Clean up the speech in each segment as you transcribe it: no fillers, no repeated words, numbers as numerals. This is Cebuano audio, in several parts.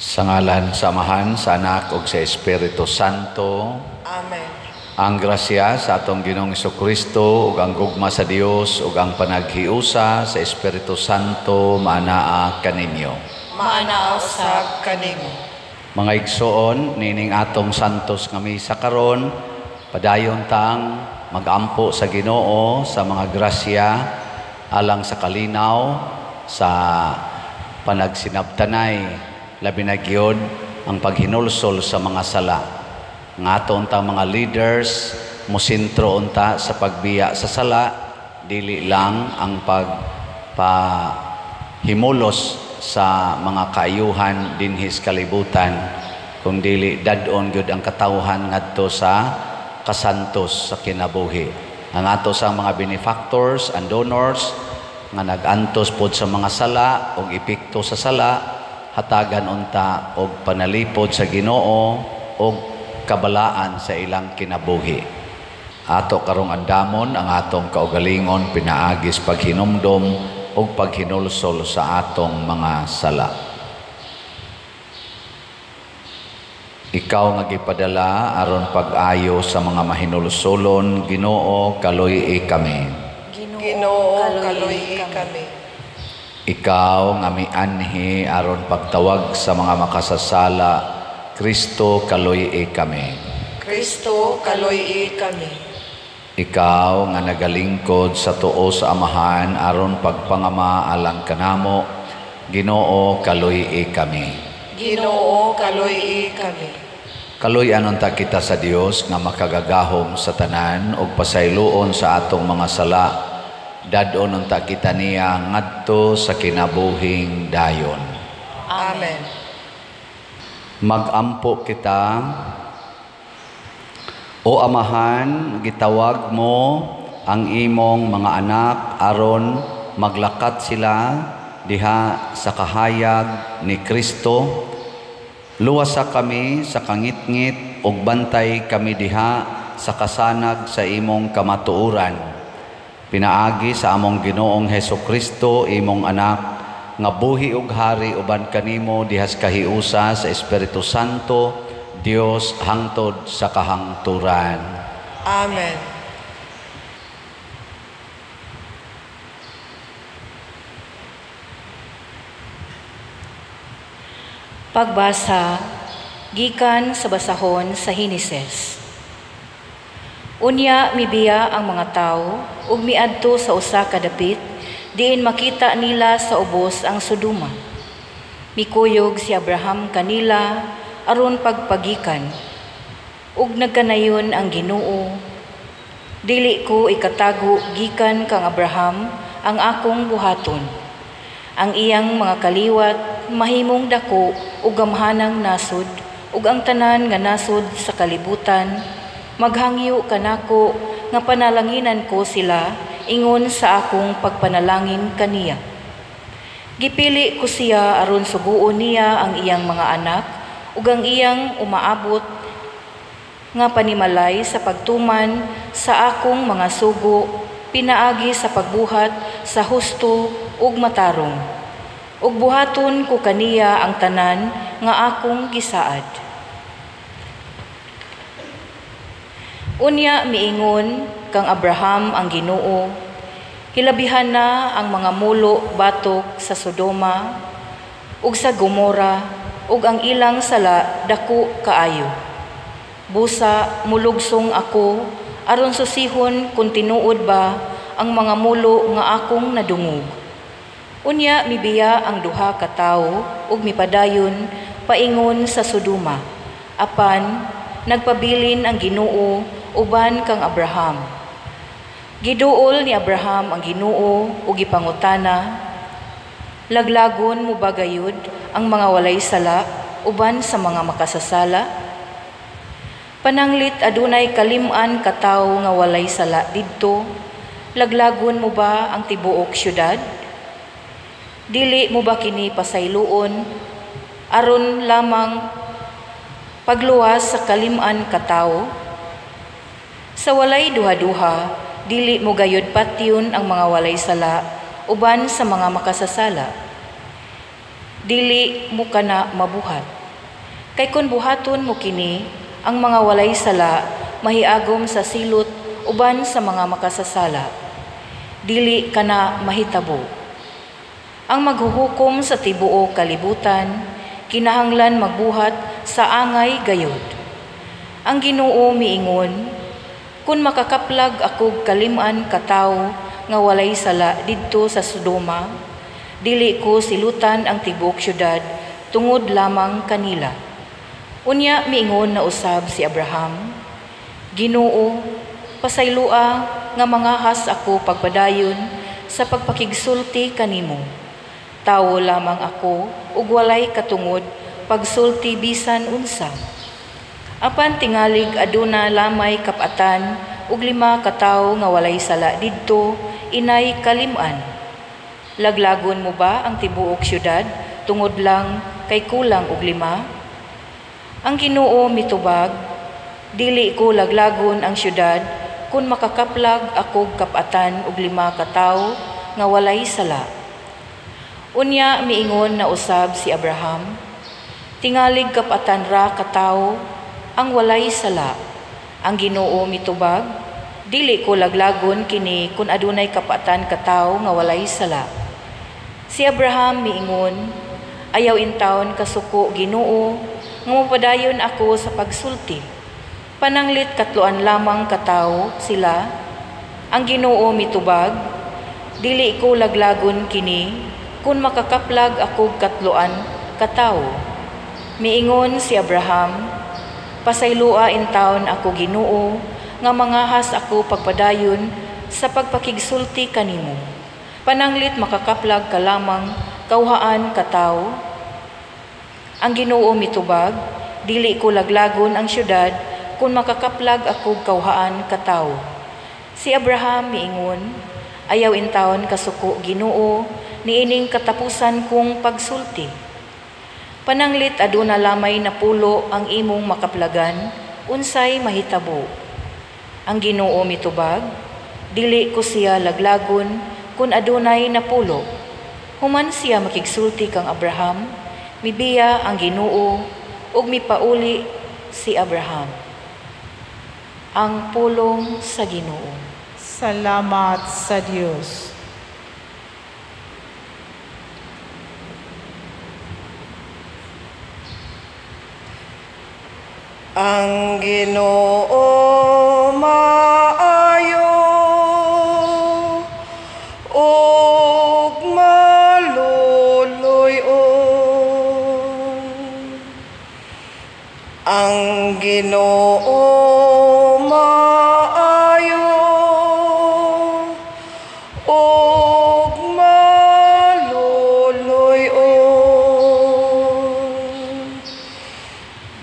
Sa ngalan sa Amahan, sa Anak ug sa Espiritu Santo. Amen. Ang grasya sa atong Ginoong Kristo ug ang gugma sa Dios ug ang panaghiusa sa Espiritu Santo maanaa kaninyo. Maanaa usab kanimo. Mga igsoon, nining atong santos nga misa karon, padayon tang magampo sa Ginoo sa mga grasya alang sa kalinaw sa panagsinabtanay, labi na gyud ang paghinulsol sa mga sala. Nga ato untang mga leaders mosentro unta sa pagbiya sa sala, dili lang ang pagpahimulos sa mga kaayuhan dinhi sa kalibutan, kung dili dad-on gyud ang katawhan ngadto sa kasantos sa kinabuhi. Ang ato sa mga benefactors and donors nga nag-antos pod sa mga sala og epekto sa sala, hatagan unta og panalipod sa Ginoo og kabalaan sa ilang kinabuhi. Ato karong andamon ang atong kaugalingon pinaagis paghinumdom og paghinulsol sa atong mga sala. Ikaw nga gipadala aron pag-ayo sa mga mahinulsolon, Ginoo, kaluy-i kami. Ginoo, kaluy-i kami. Ikaw nga mianhi aron pagtawag sa mga makasasala, Kristo, kaluy-i kami. Kristo, kaluy-i kami. Ikaw nga nagalingkod sa tuo sa Amahan aron pagpangama alang kanamo, Ginoo, kaluy-i kami. Ginoo, kaluy-i kami. Kaluy-an unta kita sa Dios nga makagagahom sa tanan ug pasayloon sa atong mga sala. Dad-on unta kita niya ngadto sa kinabuhing dayon. Amen. Magampo kita. O Amahan, gitawag mo ang imong mga anak aron maglakat sila diha sa kahayag ni Kristo. Luwasa kami sa kangitngit ug bantay kami diha sa kasanag sa imong kamatuoran. Pinaagi sa among Ginoong Hesukristo, imong anak, nga buhi ug hari uban kanimo dihas kahiusa sa Espiritu Santo, Dios hangtod sa kahangturan. Amen. Pagbasa gikan sa basahon sa Henesis. Unya mibiya ang mga tawo ug miadto sa usa ka dapit diin makita nila sa ubos ang Sodoma. Mikuyog si Abraham kanila aron pagpagikan, ug nagkanayon ang Ginoo, dili ko ikatago gikan kang Abraham ang akong buhaton. Ang iyang mga kaliwat mahimong dako ug gamhanang nasod, ug ang tanan nga nasod sa kalibutan maghangyo kanako nga panalanginan ko sila ingon sa akong pagpanalangin kaniya. Gipili ko siya aron suguon niya ang iyang mga anak ug ang iyang umaabot nga panimalay sa pagtuman sa akong mga sugo pinaagi sa pagbuhat sa husto ug matarong. Ug buhaton ko kaniya ang tanan nga akong gisaad. Unya miingon kang Abraham ang Ginoo, hilabihan na ang mga mulo batok sa Sodoma ug sa Gomora ug ang ilang sala dako kaayo. Busa mulugsong ako aron susihon kung tinuod ba ang mga mulo nga akong nadungog. Unya mibiya ang duha ka tawo ug mipadayon paingon sa Sodoma. Apan nagpabilin ang Ginoo uban kang Abraham. Giduol ni Abraham ang Ginoo ug gipangutana, laglagon mo ba gayud ang mga walay sala uban sa mga makasasala? Pananglit adunay kalim-an ka tawo nga walay sala didto, laglagon mo ba ang tibuok syudad? Dili mo ba kini pasayloon aron lamang pagluwas sa kalim-an ka tawo? Sa walay duha-duha, dili mo gayud patyon ang mga walay sala uban sa mga makasasala. Dili mo kana mabuhat. Kay kun buhaton mo kini, ang mga walay sala mahiagom sa silot uban sa mga makasasala. Dili kana mahitabo. Ang maghuhukom sa tibuok kalibutan kinahanglan magbuhat sa angay gayod. Ang Ginoo miingon, kun makakaplag akog kalim-an ka tawo nga walay sala didto sa Sodoma, dili ko silutan ang tibuok syudad tungod lamang kanila. Unya miingon na usab si Abraham, Ginoo, pasaylua nga mangahas ako pagpadayon sa pagpakigsulti kanimo. Tawo lamang ako ug walay katungod pagsulti bisan unsa. Apan tingalig aduna lamay kapatan ug 5 ka tawo nga walay sala didto inay kalim-an. Laglagon mo ba ang tibuok syudad tungod lang kay kulang og 5? Ang Ginoo mitubag, dili ko laglagon ang syudad kun makakaplag akog kapatan og 5 ka tawo nga walay sala. Unya miingon na usab si Abraham, tingalig kapatan ra ka tawo ang walay sala. Ang Ginoo mitubag, dili ko laglagon kini kun adunay kapatan ka tawo nga walay sala. Si Abraham miingon, ayaw intawon kasuko Ginoo nga mopadayon ako sa pagsulti. Pananglit 3 lamang ka tawo sila. Ang Ginoo mitubag, dili ko laglagon kini kun makakaplag akog 3 ka tawo. Miingon si Abraham, pasaylua intawon ako Ginoo nga mangahas ako pagpadayon sa pagpakigsulti kanimo. Pananglit makakaplag ka lamang kawhaan ka tawo. Ang Ginoo mitubag, dili ko laglagon ang syudad kun makakaplag akog kawhaan ka tawo. Si Abraham miingon, ayaw intawon kasuko Ginoo niining katapusan kong pagsulti. Pananglit aduna lamay napulo ang imong makaplagan, unsay mahitabo. Ang Ginoo mitubag, dili ko siya laglagon kun adunay napulo. Human siya makigsulti kang Abraham, mibiya ang Ginoo ug mipauli si Abraham. Ang pulong sa Ginoo. Salamat sa Dios. Ang Ginoo maayo ug maluluy-on. Ang Ginoo maayo ug maluluy-on.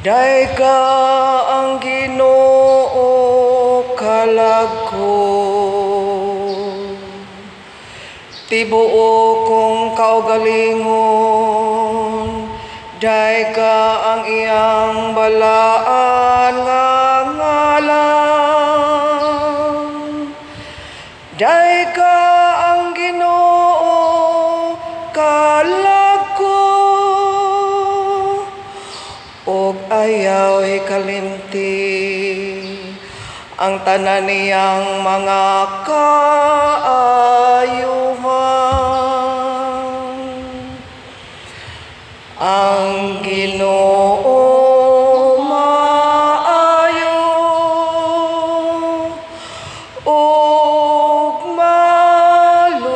Dayka ang Ginoo kalag ko, tibuok kong kaugalingon, dayka ang iyang balaan nga ngalan. Dayka ang Ginoo kalag ko, ug ayaw hikalimti ang tanan niyang mga kaayuhan. Ang Ginoo maayo ug maluluy-on.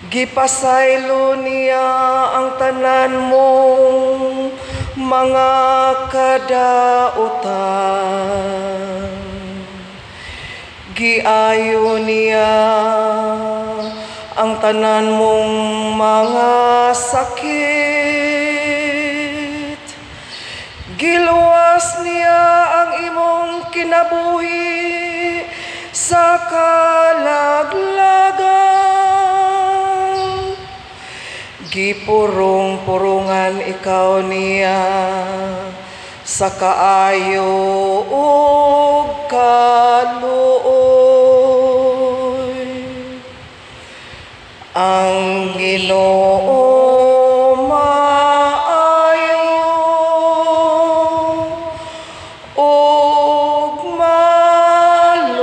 Gipasaylo niya ang tanan mong mga kadautan. Giayo niya ang tanan mong mga sakit. Giluwas niya ang imong kinabuhi sa kalaglagan. Gipurong-purungan ikaw niya sa kaayo ug kaluoy. Ang Ginoo maayo ug maluluy-on.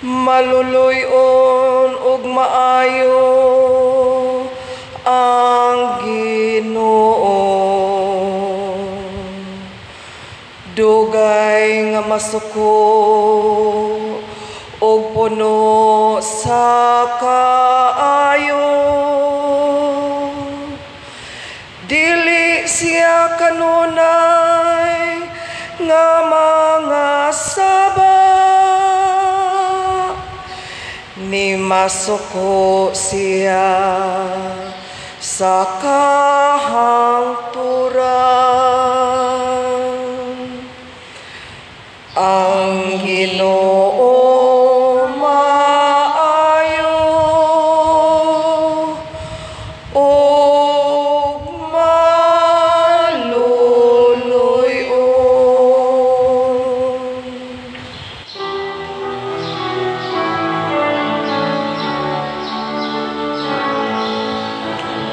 Maluluy-on ug maayo ang Ginoo. Dugay nga masuko ug puno sa kaayo. Dili siya kanunay nga mga saba, ni masuko siya sa kahangturan. Ang Ginoo maayo ug maluluy-on.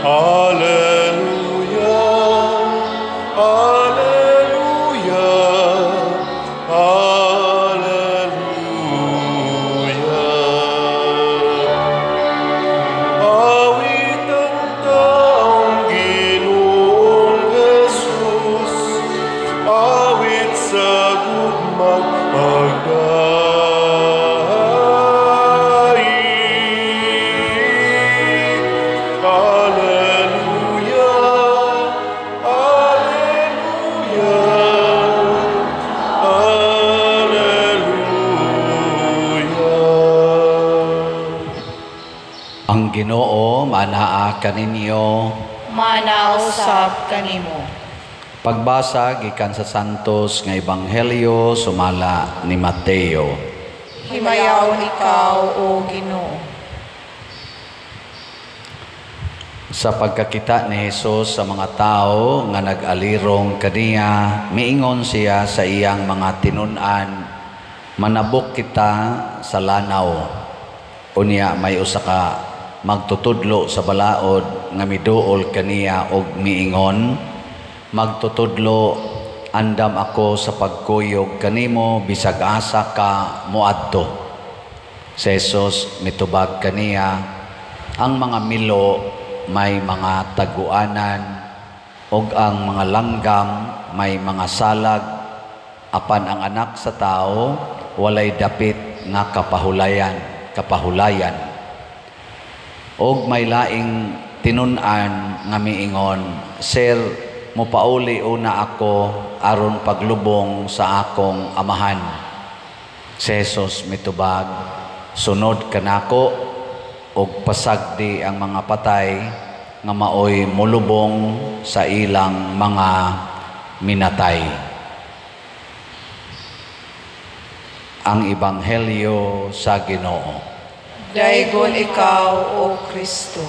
Alleluia, alleluia, alleluia. Awitan taong Ginoong Jesus, awit sa gugmang pagdaig. Alleluia, alleluia, alleluia. Ang Ginoo manaa kaninyo. Manausap kanimo. Pagbasa gikan sa Santos nga Ebanghelyo sumala ni Mateo. Himayaw ikaw, o Ginoo. Sa pagkakita ni Hesus sa mga tao nga nag-alirong kaniya, miingon siya sa iyang mga tinun-an, manabok kita sa lanaw. Unya may usa ka magtutudlo sa balaod nga miduol kaniya og miingon, magtutudlo, andam ako sa pagkuyog kanimo bisag asa ka moadto. Si Jesus mitubag kaniya, ang mga milo may mga taguanan ug ang mga langgam may mga salag, apan ang anak sa tao walay dapit nga kapahulayan. Og may laing tinun-an nga miingon, Sir, mopauli una ako aron paglubong sa akong amahan. Si Jesus mitubag, sunod kanako og pasagdi ang mga patay nga maoy molubong sa ilang mga minatay. Ang Ebanghelyo sa Ginoo. Daygon ikaw, O Kristo.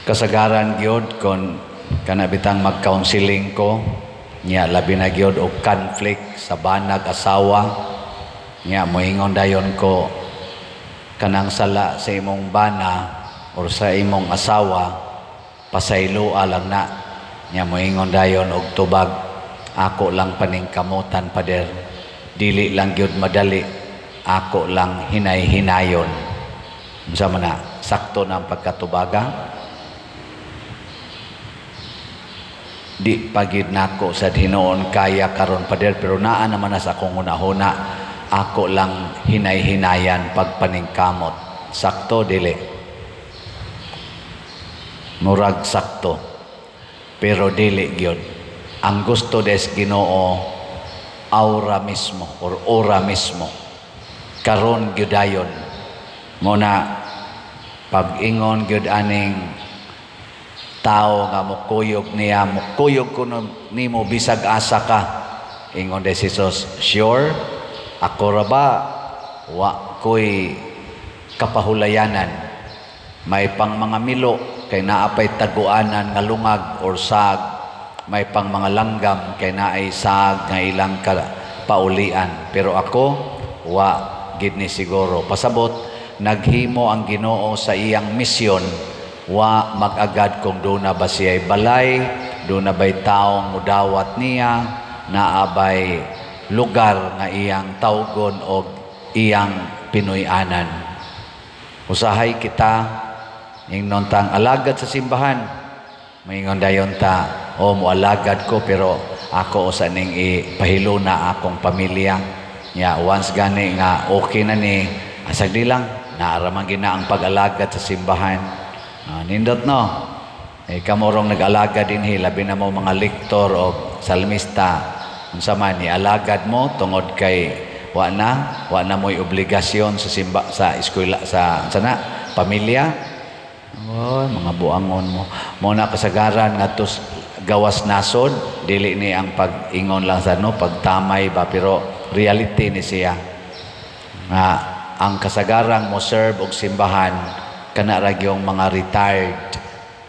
Kasagaran gyud kon kanabitang mag-counseling ko nya, labi na gyud og conflict sa banag asawa nya, moingon dayon ko kanang sala sa imong bana or sa imong asawa, pasayloa lang na. Nya moingon dayon og tubag, ako lang paningkamutan pader, dili lang gyud madali, ako lang hinay-hinayon. Unsa man na, sakto na ang pagkatubaga? Di pagid nako sa hinuon kaya karon pader, pero naa naman na sa akong hunahuna, ako lang hinay-hinayan pagpaningkamot. Sakto dili? Murag sakto, pero dili gyud. Ang gusto des Ginoo aura mismo or ora mismo, karon gyud dayon. Mo na pag-ingon gyud aning tao nga mukuyog niya, mukuyog kuno nimo bisag asa ka. Ingon des Jesus, sure ako ra ba wa ko'y kapahulayanan? May pang mga milo kay naapay taguanan nga lungag or sag may pang mga langgam kay naay saag nga ilang paulian. Pero ako wa gid ni siguro. Pasabot naghimo ang Ginoo sa iyang misyon, wa mag-agad kung doon na ba siya'y balay, doon na ba'y taong mudawat niya, naabay lugar nga iyang tawgon o iyang Pinoy-anan. Usahay kita ingnon tang alagad sa simbahan. Maingon dayon ta, "O, mo alagad ko, pero ako usa ning ipahiluna akong pamilya." Nya once gani nga okay na ni, asag di lang, naaraman gina ang pag-alagad sa simbahan. Nindot no? Eh, kamurong nag-alagad dinhi, labi na mo mga lektor o salmista, unsa man ni alagad mo tungod kay wa na mo'y obligasyon sa simba, sa eskwela, sa sana pamilya. Oh, mga buangon mo. Mo na kasagaran ngadto gawas nasod, dili ni ang pag-ingon lang sa no, pagtamay ba, pero reality ni siya. Nga ang kasagarang mo serve og simbahan kana ra gyung mga retired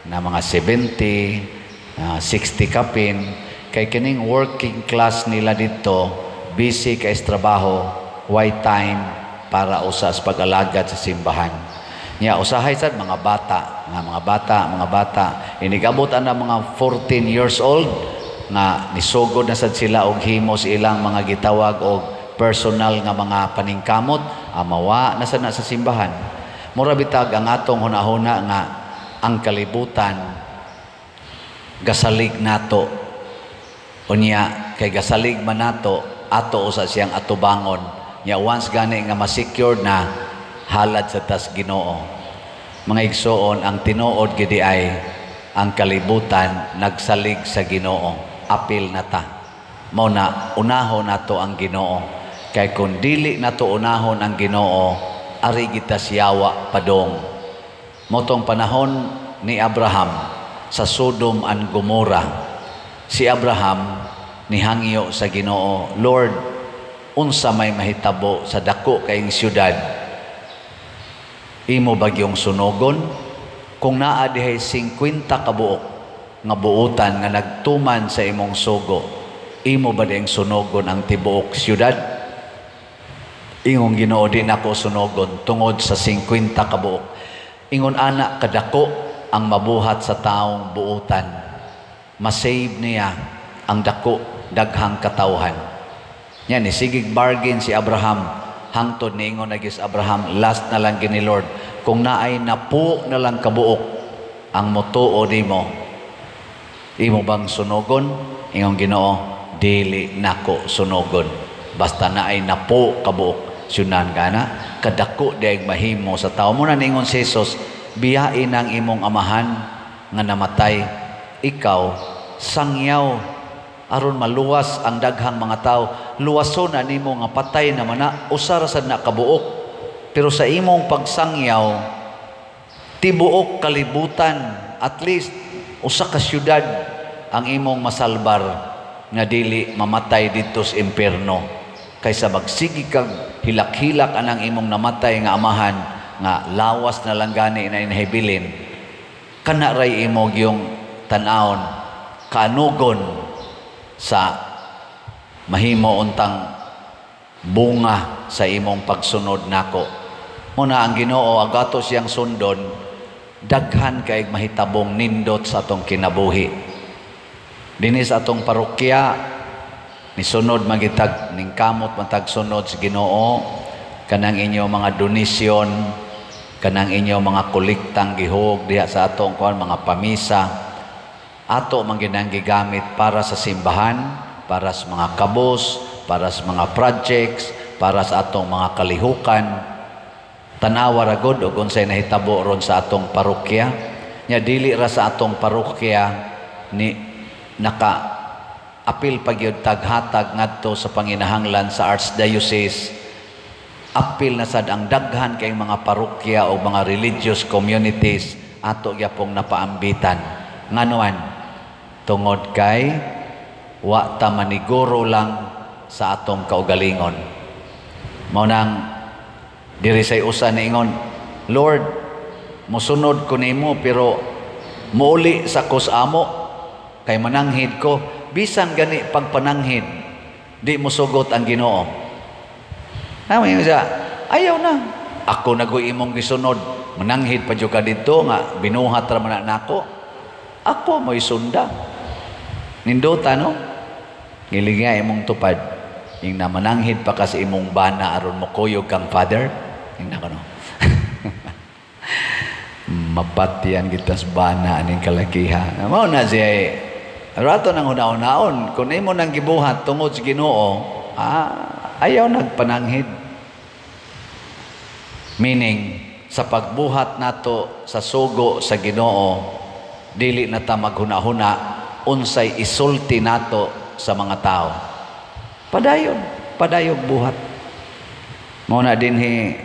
na mga 70, 60 kapin, kay kining working class nila dito busy kay sa trabaho, why time para usa sa pag-alagad sa simbahan. Nya usahay sad mga bata, nga mga bata inigabot ana mga 14 years old nga nisugod na sad sila og himo sa ilang mga gitawag og personal nga mga paningkamot, amawa na sad na sa simbahan. Mura bitag ang atong hunahuna nga ang kalibutan gasalig nato. Unya kay gasalig man nato, ato usa siyang atubangon. Nya once gani nga ma-secured na, halad sa tas Ginoo. Mga igsoon, ang tinuod gidi ay ang kalibutan nagsalig sa Ginoo. Apil na ta. Mao na unahon nato ang Ginoo. Kay kung dili nato unahon ang Ginoo, ari kita siyawa padong. Motong panahon ni Abraham sa Sodom and Gomorrah, si Abraham nihangyo sa Ginoo, "Lord, unsa may mahitabo sa dako kayong syudad? Imo bagyong sunogon? Kung naa dihay 50 kabuok nga buutan nga nagtuman sa imong sugo, imo ba diyang sunogon ang tibuok syudad?" Ingong Ginoo, "Di nako sunogon tungod sa 50 kabuok." Ingon ana kadako ang mabuhat sa taong buutan. Masave niya ang dako daghang katawhan. Yan, ni sigig bargain si Abraham. Hangtod niingon na gis Abraham, "Last na lang gini, Lord. Kung naay napo na lang kabuok ang motuo nimo, imo bang sunogon?" Ingong Ginoo, "Dili nako sunogon. Basta naay napo kabuok." Sunan ka na, kadako di mahimo sa tao. Mo na niingon si Jesus, "Biyain ang imong amahan nga namatay. Ikaw, sangyaw aron maluwas ang daghang mga tao. Luwason na nimo nga patay naman na, usa ra sad na kabuok. Pero sa imong pagsangyaw, tibuok kalibutan, at least usa ka syudad ang imong masalbar nga dili mamatay didto sa impierno kaysa magsige kag hilak-hilak anang imong namatay nga amahan nga lawas na lang gani na inhibilin." Kana ray imo yung tan-awon kaanugon sa mahimo untang bunga sa imong pagsunod nako. Muna ang Ginoo agato siyang sundon, daghan kay mahitabong nindot sa atong kinabuhi. Dinhi sa atong parokya nisunod magitag ningkamot matag sunod sa Ginoo. Kanang inyo mga donasyon, kanang inyo mga kolektang gihug diha sa atong kuan, mga pamisa, ato man ginang gigamit para sa simbahan, para sa mga kabos, para sa mga projects, para sa atong mga kalihukan. Tanawa ra gud og unsay nahitabo ron sa atong parokya. Nya dili ra sa atong parokya ni naka apil pagyud taghatag ngadto sa panginahanglan sa Archdiocese. Apil na sad ang daghan kay mga parokya o mga religious communities ato gyapong napaambitan. Nganuan? Tungod kay wa ta maniguro lang sa atong kaugalingon. Mao nang diri say usa niingon, "Lord, musunod ko nimo pero muuli sa kos amo." Kay mananghid ko, bisan gani pagpananghid, di mo sugot ang Ginoo. Nami siya, ayaw na. Ako nagoy imong gisunod. Mananghid pa jud ka didto nga binuhat ra man na nako. Ako mo'y sunda. Nindota no? Gilinga imong tupad. Ing na mananghid pa ka sa imong bana aron mokuyog kang father. Ing na ko no. Mapatyan kita sa bana aning kalakiha. Mao na siya rato nang una-unaon, kung imo nang gibuhat tungod sa Ginoo, ayaw nagpananghid. Meaning, sa pagbuhat nato sa sugo sa Ginoo, dili na ta maghuna-huna unsay isulti nato sa mga tao. Padayon, padayog buhat. Mao na dinhi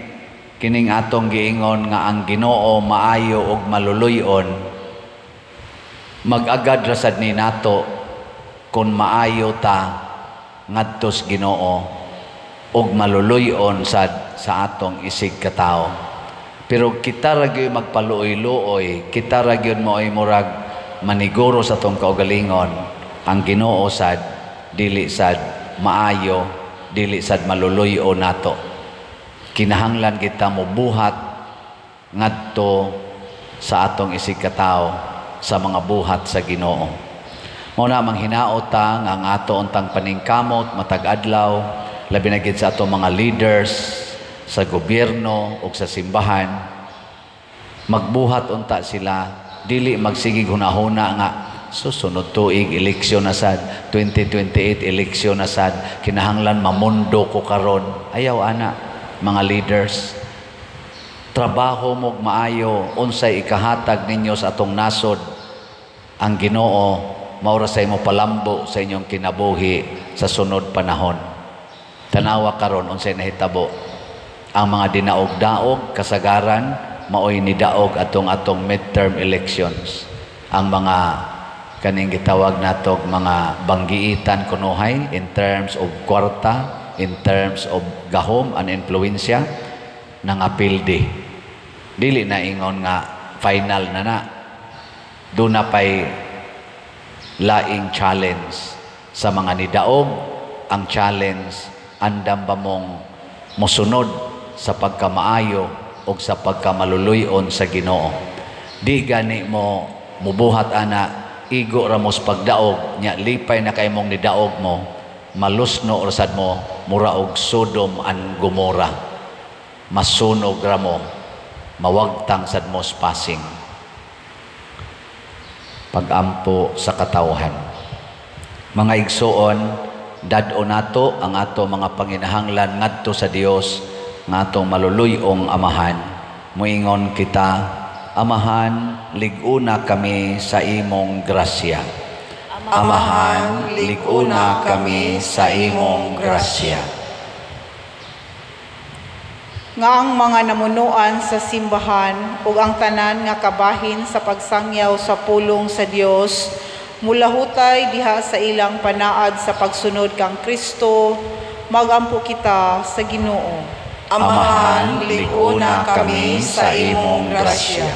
kining atong giingon nga ang Ginoo maayo ug maluluy-on, mag-agad ra sad ni nato kung maayo ta ngadto sa Ginoo ug maluluy-on sad sa atong isig katawo. Pero kita ra gyud magpaluoy-luoy, kita ra gyud mo'y murag maniguro sa atong kaugalingon, ang Ginoo sad dili sad maayo, dili sad maluluy-on nato. Kinahanglan kita mobuhat ngadto sa atong isig katawo sa mga buhat sa Ginoo. Mao na manghinaot ta nga ang ato untang paningkamot matag adlaw, labi na gid sa atong mga leaders sa gobyerno ug sa simbahan, magbuhat unta sila, dili magsigig hunahuna nga susunod tuig eleksyon na sad, 2028 eleksyon na sad, kinahanglan mamundo ko karon. Ayaw ana mga leaders. Trabaho mo maayo, unsay ikahatag ninyo sa atong nasod, ang Ginoo maura sa imo palambo sa inyong kinabuhi sa sunod panahon. Tanawa karon unsay nahitabo. Ang mga dinaog-daog kasagaran maoy nidaog atong midterm elections. Ang mga kaning gitawag natog mga banggiitan kunuhay in terms of kwarta, in terms of gahom and influensya, nangapildi. Dili na ingon nga final na na. Doon na pa'y laing challenge sa mga nidaog. Ang challenge, andam ba mong mosunod sa pagkamaayo o sa pagkamaluluyon sa Ginoo. Di gani mo mubuhat ana, igo ra mos pagdaog nya lipay na kay mong nidaog mo, malusno rasad mo, mura og Sodom and Gomorrah. Masunog ra mo, mawagtang sad mo pasing. Pagampo sa katawhan. Mga igsoon, dad-o nato ang ato mga panginahanglan ngadto sa Dios nga atong maluluyong Amahan. Muingon kita, Amahan, lig-una kami sa imong grasya. Amahan, lig-una kami sa imong grasya. Nga ang mga namunuan sa simbahan ug ang tanan nga kabahin sa pagsangyaw sa pulong sa Dios mulahutay diha sa ilang panaad sa pagsunod kang Kristo, magampo kita sa Ginoo. Amahan, lig-una kami sa imong grasya.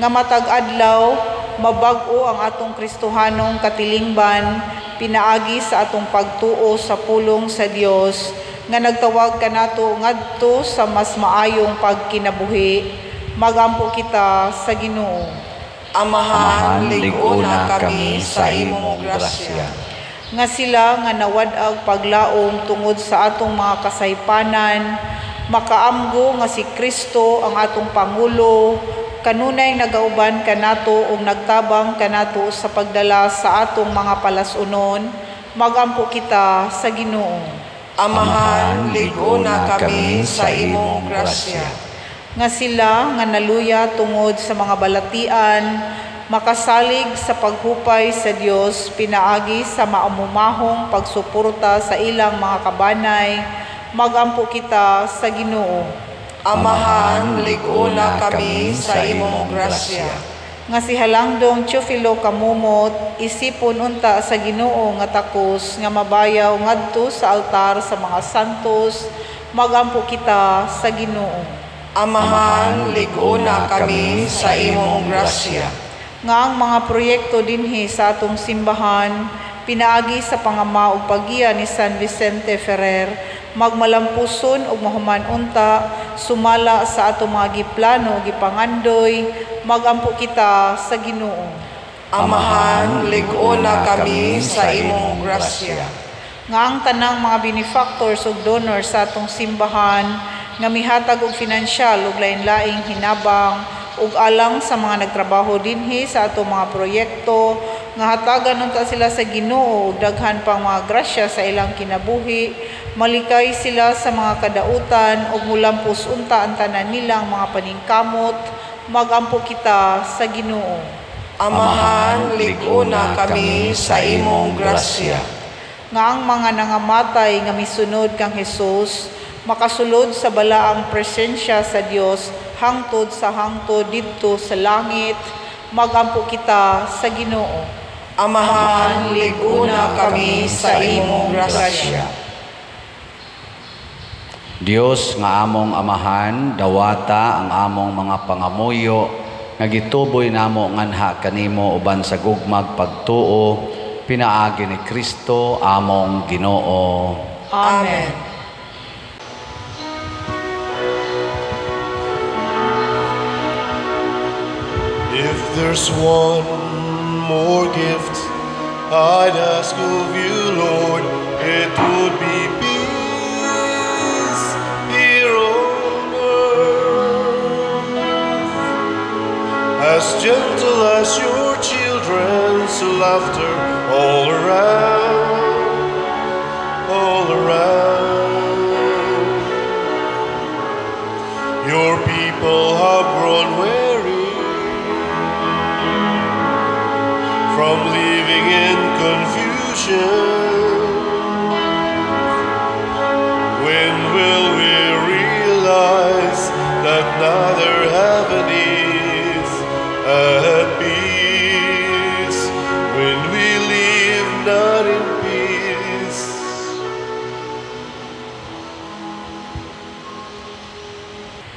Nga matag adlaw mabag-o ang atong Kristohanong katilingban pinaagi sa atong pagtuo sa pulong sa Dios nga nagtawag kanato ngadto sa mas maayong pagkinabuhi, magampo kita sa Ginoo. Amahan, lig-una kami sa imong grasya. Nga sila nga nawad-ag paglaom tungod sa atong mga kasaypanan, makaamgo nga si Kristo ang atong Pangulo, kanunay nagauban kanato ug nagtabang kanato sa pagdala sa atong mga palasunon, magampo kita sa Ginoo. Amahan, lig-una kami sa imong grasya. Nga sila nga naluya tungod sa mga balatian, makasalig sa paghupay sa Dios pinaagi sa maamumahong pagsuporta sa ilang mga kabanay, magampo kita sa Ginoo. Amahan, lig-una kami sa imong grasya. Nga si Halangdong Teofilo Camomot, isipon unta sa Ginoo nga takos nga mabayaw ngadto sa altar sa mga santos, magampo kita sa Ginoo. Amahan, lig-una kami sa imong grasya. Nga ang mga proyekto dinhi sa atong simbahan pinaagi sa pangama ug paggiya ni San Vicente Ferrer magmalampuson ug mahuman unta sumala sa atong mga giplano ug gipangandoy, magampo kita sa Ginoo. Amahan, lig-ona kami sa imong grasya. Nga ang tanang mga benefactors ug donors sa atong simbahan nga mihatag og finansyal ug lain-laing hinabang ug alang sa mga nagtrabaho dinhi sa atong mga proyekto, nga hatagan unta sila sa Ginoo ug daghan pang mga grasya sa ilang kinabuhi, malikay sila sa mga kadautan ug mulampos unta ang tanan nilang mga paningkamot, magampo kita sa Ginoo. Amahan, lig-ona kami sa imong grasya. Nga ang mga nangamatay nga misunod kang Hesus makasulod sa balaang presensya sa Dios hangtod sa hangtod didto sa langit, magampo kita sa Ginoo. Amahan, lig-una kami sa imong grasya. Dios nga among amahan, dawata ang among mga pangamuyo nga gituboy namo nganha kanimo uban sa gugmag pagtuo pinaagi ni Kristo among Ginoo. Amen. If there's one more gift I'd ask of you, Lord, it would be peace here on earth, as gentle as your children's laughter all around, all around. Your people have grown weary from living in confusion. When will we realize that neither heaven is at peace when we live not in peace?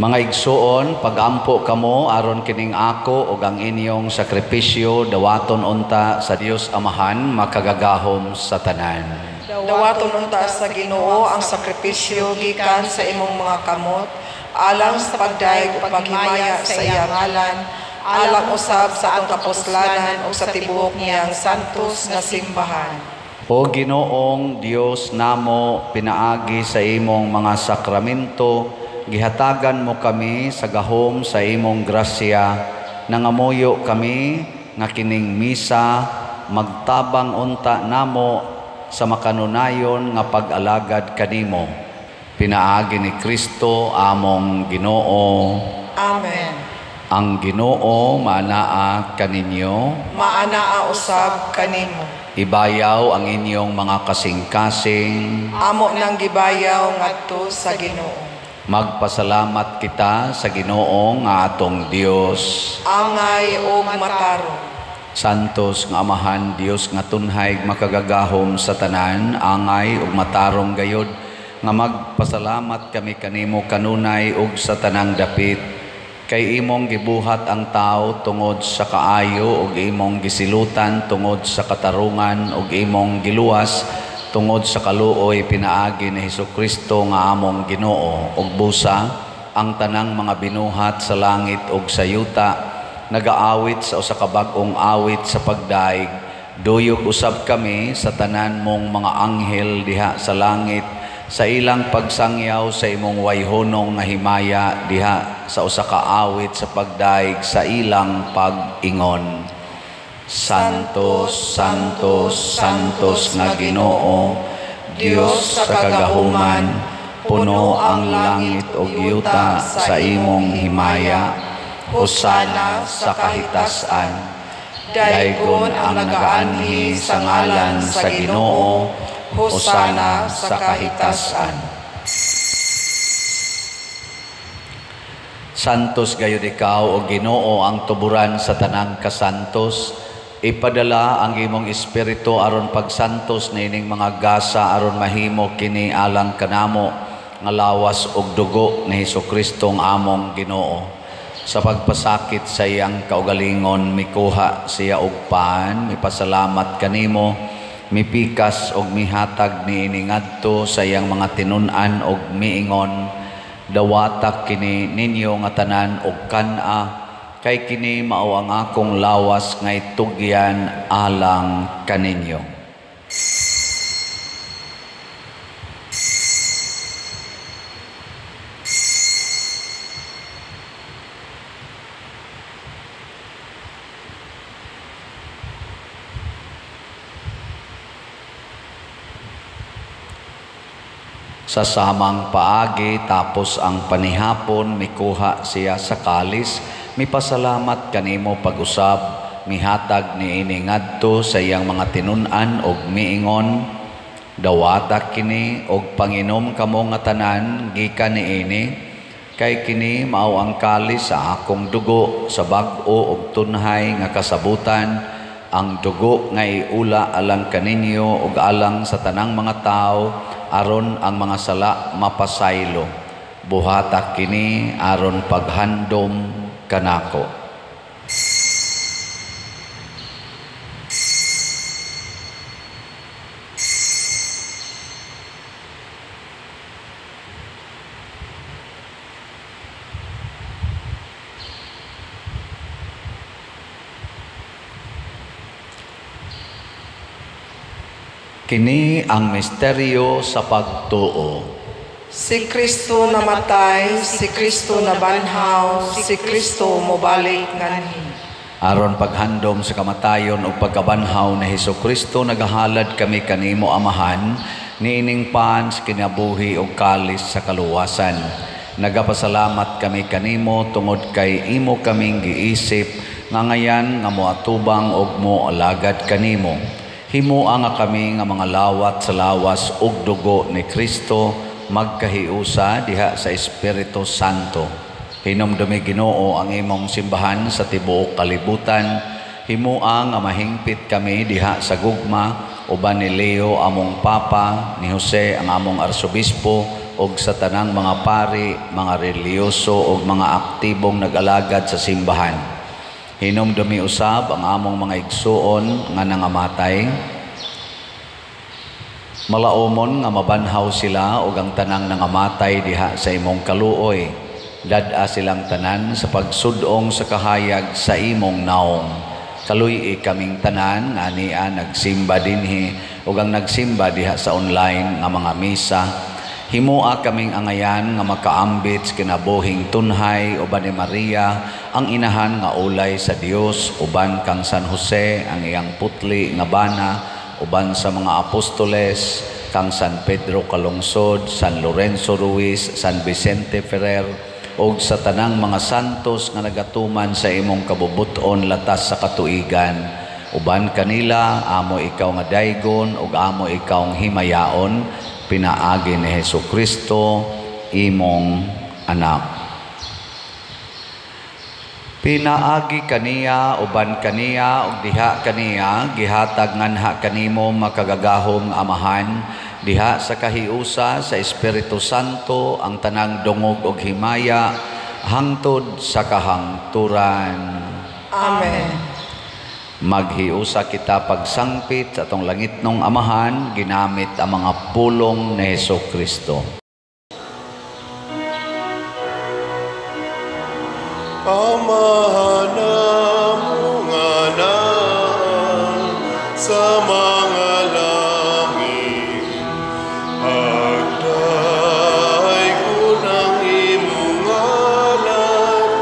Mga igsuon, pagampo kamo aron kining ako ug ang inyong sakripisyo dawaton unta sa Dios Amahan makagagahom sa tanan. Dawaton unta sa Ginoo ang sakripisyo gikan sa imong mga kamot alang sa pagdayeg ug paghimaya sa iyang ngalan, alang usab sa atong kapuslanan ug sa tibuok niyang santos nga simbahan. O Ginoong Dios namo, pinaagi sa imong mga sakramento gihatagan mo kami sa gahom sa imong grasya. Nangamuyo kami nga kining misa magtabang unta namo sa makanunayon nga pag-alagad kanimo. Pinaagi ni Kristo among Ginoo. Amen. Ang Ginoo maanaa kaninyo, maanaa usab kanimo. Ibayaw ang inyong mga kasing-kasing. Amo nang gibayaw ngadto sa Ginoo. Magpasalamat kita sa Ginoo nga atong Dios. Angay og matarong. Santos nga Amahan, Dios nga tunhay makagagahom sa tanan, angay ug matarong gayod nga magpasalamat kami kanimo kanunay ug sa tanang dapit, kay imong gibuhat ang tao tungod sa kaayo ug imong gisilutan tungod sa katarungan ug imong giluwas tungod sa kaluoy pinaagi ni Hesukristo nga among Ginoo. Ug busa ang tanang mga binuhat sa langit ug sa yuta nagaawit sa usa ka bag-ong awit sa pagdaig. Duyog usab kami sa tanan mong mga anghel diha sa langit sa ilang pagsangyaw sa imong wayhonong nga himaya diha sa usa ka awit sa pagdaig sa ilang pag-ingon. Santos, Santos, Santos nga Ginoo, Dios sa kagahuman, puno ang langit ug yuta sa imong himaya. Hosana sa kahitasan. Daygon ang nagaanhi sa ngalan sa Ginoo. Hosana sa kahitasan. Santos gayud ikaw o Ginoo, ang tuburan sa tanang kasantos. Ipadala ang imong espiritu aron pagsantos niining mga gasa aron mahimo kini alang kanamo nga lawas ug dugo ni Hesukristo ang among Ginoo. Sa pagpasakit sa iyang kaugalingon, mikuha siya og pan, mipasalamat kanimo, mipikas og mihatag niini ngadto sa iyang mga tinun-an og miingon, dawata kini ninyo nga tanan og kan-a, kay kini mao ang akong lawas nga itugyan alang kaninyo. Sa samang paagi, tapos ang panihapon, mikuha siya sa kalis, mipasalamat kanimo pag-usab, mihatag niini ngadto sa iyang mga tinun-an og miingon, dawata kini og panginom kamo nga tanan gikan niini, kay kini mao ang kalis sa akong dugo sa bag-o og tunhay nga kasabutan, ang dugo nga iula alang kaninyo ug alang sa tanang mga tawo, aron ang mga sala mapasaylo. Buhata kini aron paghandom kanako. Kini ang misteryo sa pagtuo. Si Kristo namatay, si Kristo nabanhaw, si Kristo mobalik nganhi. Aron paghandom sa kamatayon ug pagkabanhaw ni Hesus Kristo, nagahalad kami kanimo Amahan, niining pan sa kinabuhi ug kalis sa kaluwasan. Nagapasalamat kami kanimo tungod kay imo kaming giisip nga ngayan nga moatubang ug moalagad kanimo. Himoa nga kami nga mga lawat sa lawas ug dugo ni Kristo magkahiusa diha sa Espiritu Santo. Hinumdumi Ginoo ang imong simbahan sa tibuok kalibutan. Himoa nga mahingpit kami diha sa gugma uban ni Leo among Papa, ni Jose ang among Arsobispo, ug sa tanang mga pari, mga relihiyoso ug mga aktibong nag-alagad sa simbahan. Hinumdumi usab ang among mga igsuon nga nangamatay. Malaumon nga mabanhaw sila ug ang tanang nangamatay diha sa imong kaluoy. Dad-a silang tanan sa pagsudong sa kahayag sa imong naong. Kaluy-i kaming tanan nga ania nagsimba dinhi ug ang nagsimba diha sa online nga mga misa. Himoa kaming angayan nga makaambit sa kinabuhing tunhay uban ni Maria ang inahan nga ulay sa Dios, uban kang San Jose ang iyang putli nga bana, uban sa mga apostoles kang San Pedro Calungsod, San Lorenzo Ruiz, San Vicente Ferrer, ug sa tanang mga santos nga nagatuman sa imong kabubut-on latas sa katuigan. Uban kanila amo ikaw nga daygon ug amo ikaw ang himayaon, pinaagi ni Hesus Kristo imong anak. Pinaagi kaniya, uban kaniya, ug diha kaniya, gihatag nganha kanimo makagagahom nga Amahan, diha sa kahiusa sa Espiritu Santo ang tanang dungog ug himaya hangtod sa kahangturan. Amen. Maghiusa kita pagsangpit sa atong langitnong Amahan, ginamit ang mga pulong ni Hesus Kristo. Amahan namo nga naa sa mga langit, pagdaygon ang imong ngalan,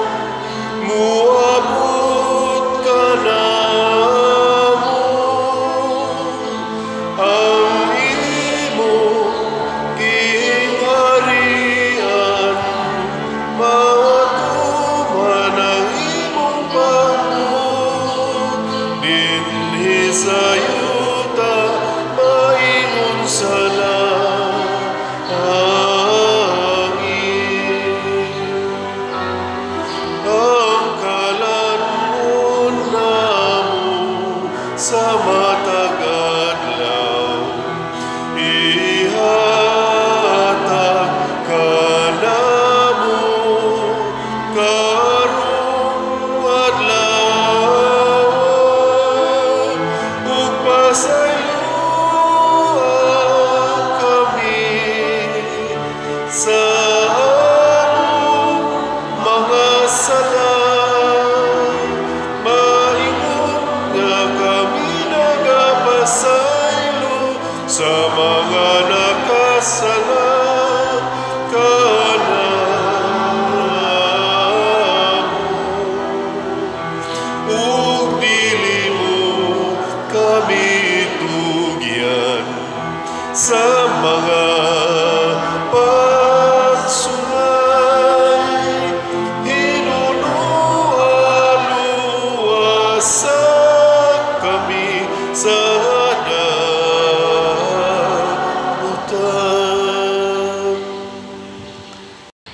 muabot ka namo, ang imong gingharian, matuman ang imong pagkabubut-on.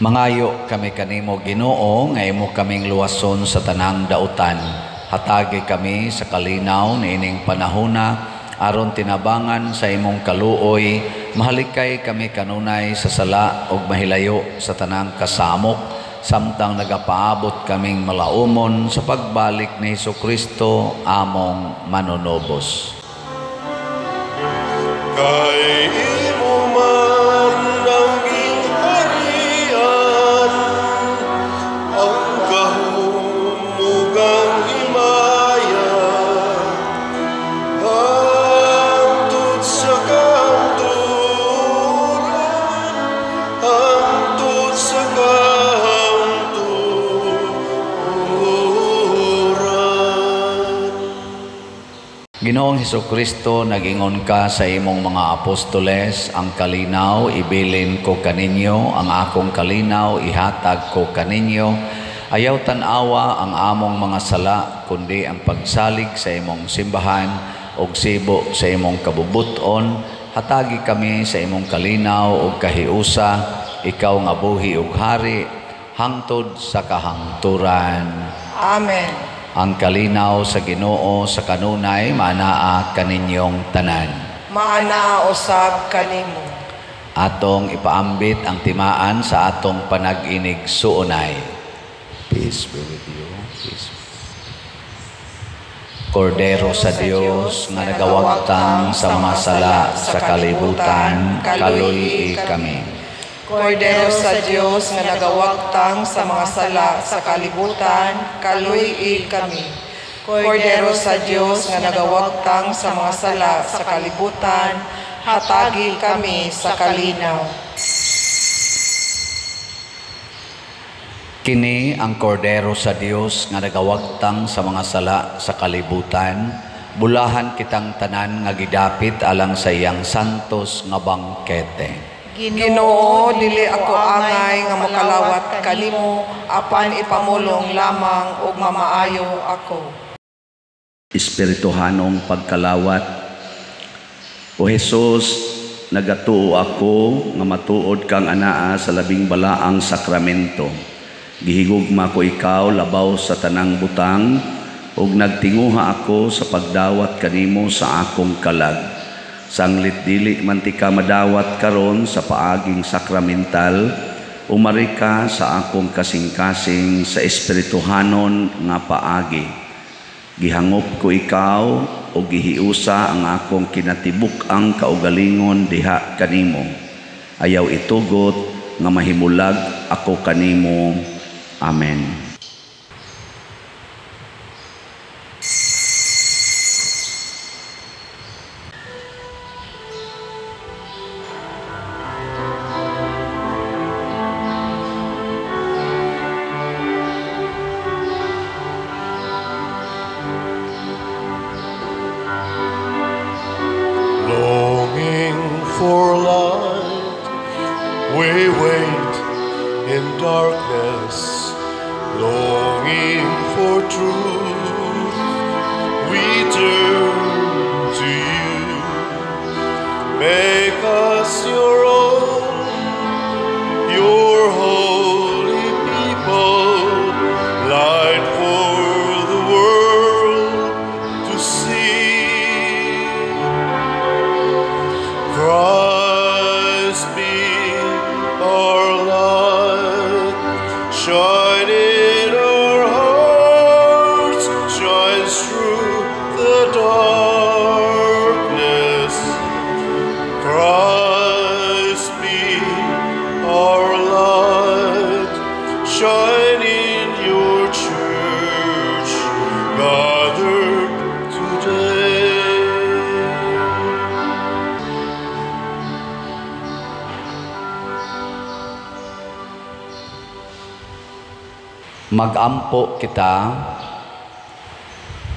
Mangayo kami kanimo, Ginoo, nga imo kaming luwason sa tanang dautan. Hatagi kami sa kalinaw niining panahona aron tinabangan sa imong kaluoy, mahalikay kami kanunay sa sala ug mahilayo sa tanang kasamok samtang nagapaabot kaming malaumon sa pagbalik ni Hesukristo among manunubos. Kay imo man ang gingharian, ang gahom ug ang himaya, hangtod sa kahangturan, hangtod sa kahangturan. Ginoong Hesukristo, nag-ingon ka sa imong mga apostoles, ang kalinaw ibilin ko kaninyo, ang akong kalinaw ihatag ko kaninyo. Ayaw tan-awa ang among mga sala, kundi ang pagsalig sa imong simbahan ug sibo sa imong kabubuton. Hatagi kami sa imong kalinaw ug kahiusa, ikaw nga buhi ug hari hangtod sa kahangturan. Amen. Ang kalinaw sa Ginoo sa kanunay maanaa kaninyong tanan. Maanaa usab kanimo. Atong ipaambit ang timaan sa atong panag-inig suunay. Peace be with you. Peace. Kordero sa Dios nga nagawagtang sa mga sala sa kalibutan, kaluy-i kami. Kordero sa Dios nga nagawagtang sa mga sala sa kalibutan, kaluy-i kami. Kordero sa Dios nga nagawagtang sa mga sala sa kalibutan, hatagi kami sa kalinaw. Kini ang kordero sa Dios nga nagawagtang sa mga sala sa kalibutan, bulahan kitang tanan nga gidapit alang sa iyang santos nga bangkete. Ginoo, dili ako angay nga mokalawat kanimo, apan ipamulong lamang ug mamaayo ako. Espirituhanong pagkalawat. O Hesus, nagatuo ako nga matuod kang anaa sa labing balaang sakramento. Gihigugma ko ikaw labaw sa tanang butang, ug nagtinguha ako sa pagdawat kanimo sa akong kalag. Sanglit dili man ti ka madawat karon sa paaging sakramental, umari ka sa akong kasing-kasing sa espirituhanon nga paagi. Gihangop ko ikaw o gihiusa ang akong kinatibuk-ang kaugalingon diha kanimo. Ayaw itugot nga mahimulag ako kanimo. Amen. Longing for light, we wait in darkness. Longing for truth, we turn to you. Make us your own, your holy people, light for the world to see. Christ be our light, shine in our hearts, shines through the darkness. Christ be our light, shine in your church, gathered today. Magampo kita.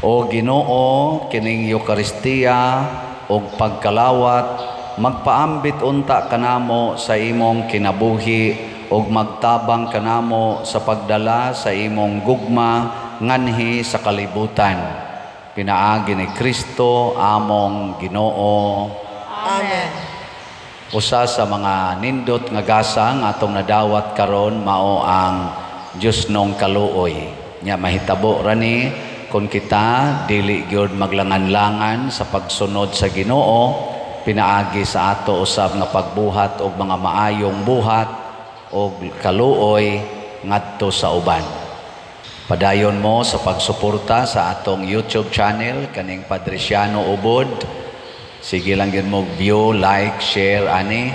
O Ginoo, kining Eukaristiya og pagkalawat, magpaambit unta kanamo sa imong kinabuhi og magtabang kanamo sa pagdala sa imong gugma nganhi sa kalibutan. Pinaagi ni Kristo among Ginoo. Amen. Usa sa mga nindot nga gasa nga atong nadawat karon mao ang Diosnong kaluoy. Nya mahitabo ra ni kung kita dili gyud maglangan-langan sa pagsunod sa Ginoo pinaagi sa ato usab nga pagbuhat og mga maayong buhat og kaluoy ngadto sa uban. Padayon mo sa pagsuporta sa atong YouTube channel kaning Padriciano Ubod. Sige lang gyud mo view, like, share ani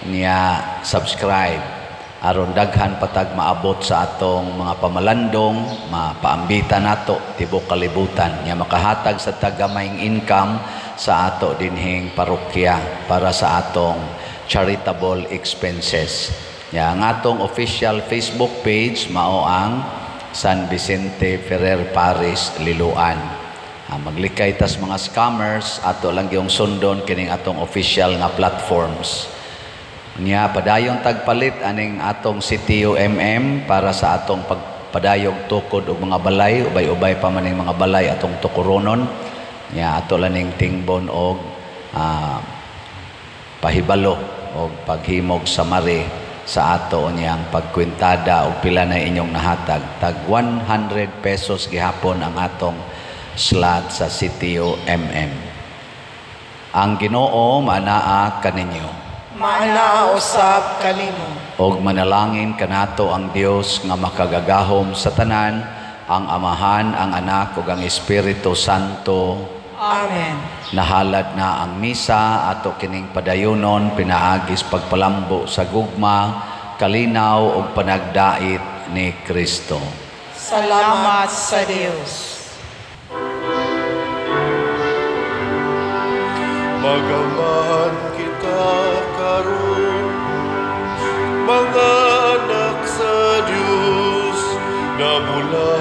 niya, subscribe aron daghan patag maabot sa atong mga pamalandong, mapaambita nato tibok kalibutan nya makahatag sa tagamayng income sa ato dinhing parokya para sa atong charitable expenses. Nya ang atong official Facebook page mao ang San Vicente Ferrer Parish, Liloan. Maglikay tas mga scammers, ato lang yung sundon kining atong official nga platforms. Nya padayon tagpalit aning atong CTUMM para sa atong pagpadayog tukod og mga balay, ubay-ubay pa man ning mga balay atong tukuronon. Nya ato lang ning tingbon og pahibalo og paghimog sa mari sa ato niyang pagkwintada og pila na inyong nahatag. Tag 100 pesos gihapon ang atong slot sa CTUMM. Ang Ginoo maanaa kaninyo. Maanaa usab kanimo. Og manalangin kanato ang Dios nga makagagahom sa tanan, ang Amahan, ang Anak ug ang Espiritu Santo. Amen. Nahalad na ang misa, ato kining padayunon pinaagis pagpalambo sa gugma, kalinaw ug panagdait ni Kristo. Salamat sa Dios. Magamahan kita karon, mga anak sa Dios, nabulahan.